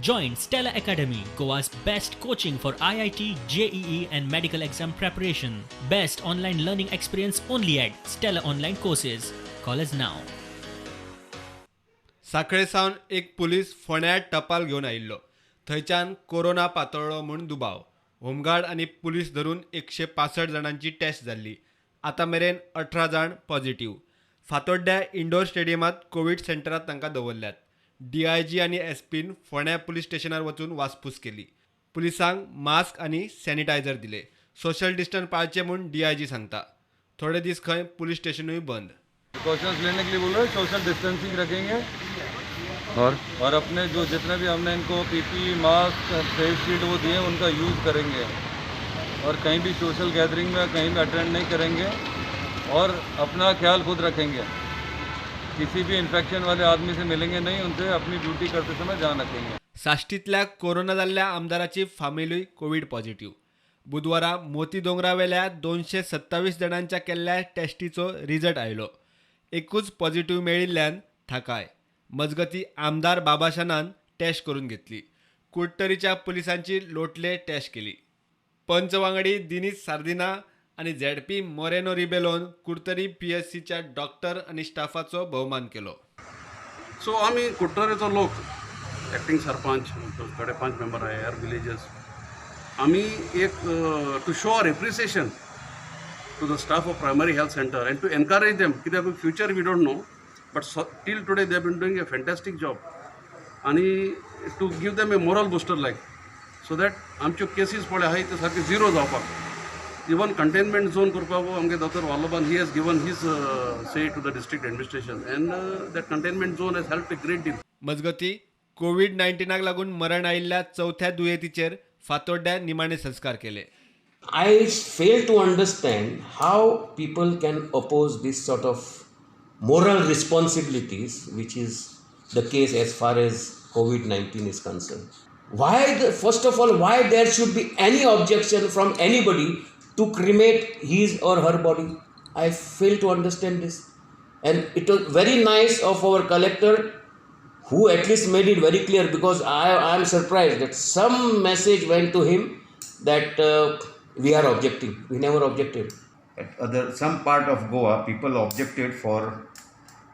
Join Stella Academy, Goa's best coaching for IIT, JEE, and medical exam preparation. Best online learning experience only at Stella Online Courses. Call us now. सांखळे सावन एक police फोंड्या टपाल घेवन आयिल्लो. थंयच्यान corona पातळ्ळो म्हूण दुबाव. होमगार्ड आनी पुलीस धरून 165 जाणांची टेस्ट जाल्ली. आतां मेरेन 18 जाण पॉझिटिव्ह. फातोड्ड्या इंडोर स्टेडियमांत कोवीड सेंटरांत तांकां दवरल्यात. डीआयजी आनी एसपीन फोंड्या पुलीस स्टेशनार वचून वासपूस केली. पुलिसांक मास्क आनी सॅनिटायझर दिले. सोशल डिस्टन्स पाळचें म्हूण डीआयजी सांगता. थोडे दीस खंय पुलीस स्टेशनूय बंद. प्रिकॉशंस लेने के लिए बोल रहे हैं. सोशल डिस्टेंसिंग रखेंगे और अपने जो जितने भी हमने इनको पीपीई, मास्क, फेस शील्ड वो दिए, उनका यूज़ करेंगे और कहीं भी सोशल गैदरिंग में कहीं भी अटेंड नहीं करेंगे और अपना ख्याल खुद रखेंगे. किसी भी इन्फेक्शन वाले आदमी से मिलेंगे नहीं, उनसे अपनी ड्यूटी करते समय ध्यान रखेंगे. साश्टींतल्या कोरोना जाल्ल्या आमदाराची फामिलूय कोवीड पॉझिटिव्ह. बुधवारा मोती दोंगरावेल्या 227 जाणांच्या केल्ल्या टेस्टीचो रिजल्ट आयलो. एकूच पॉझिटिव्ह मेळिल्ल्यान थाकाय. मजगती, आमदार बाबाशानान टेस्ट करून घेतली. कुडटरीच्या पुलिसांची लोटले टेस्ट केली. पंच वांगडी दिनीस सार्दिना आनी झेडपी मोरेनो रिबेलोन कुडतरी पीएचसीच्या डॉक्टर आनी स्टाफाचो भोवमान केलो. सो आमी कुडटरेचो लोक, एक्टिंग सरपंच, थोडे पंच मेंबर आहे, हेर विलेजर्स, आमी एक to show our appreciation to the staff of primary health center and to encourage them, कित्याक future we don't know, but till today they been doing a fantastic job, आनी to give them a moral booster like so that आमच्यो cases पळय आहाय त्यो सारक्यो zero जावपाक. Even containment zone करपाक आमगे दोतोर वाल्लोबान, he has given his say to the district administration and that containment zone has helped a great deal. मजगती, कोवीड 19 लागून मरण आयिल्ल्या चवथ्या दुयेंतीचेर फातोड्ड्या निमाणे संस्कार केले. I fail to understand how people can oppose this sort of moral responsibilities, which is the case as far as COVID 19 is concerned. First of all, why there should be any objection from anybody to cremate his or her body? I fail to understand this. And it was very nice of our collector who at least made it very clear, because I am surprised that some message went to him that we are objecting. We never objected. At other some part of Goa, people objected for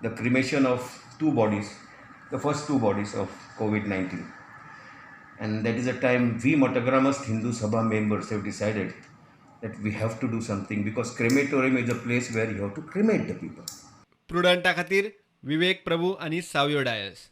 the cremation of two bodies, the first two bodies of COVID-19. And that is a time we Matagramast Hindu Sabha members have decided that we have to do something, because crematorium is a place where you have to cremate the people. प्रुडंटा खातीर विवेक प्रभू आनी सावयो डायस.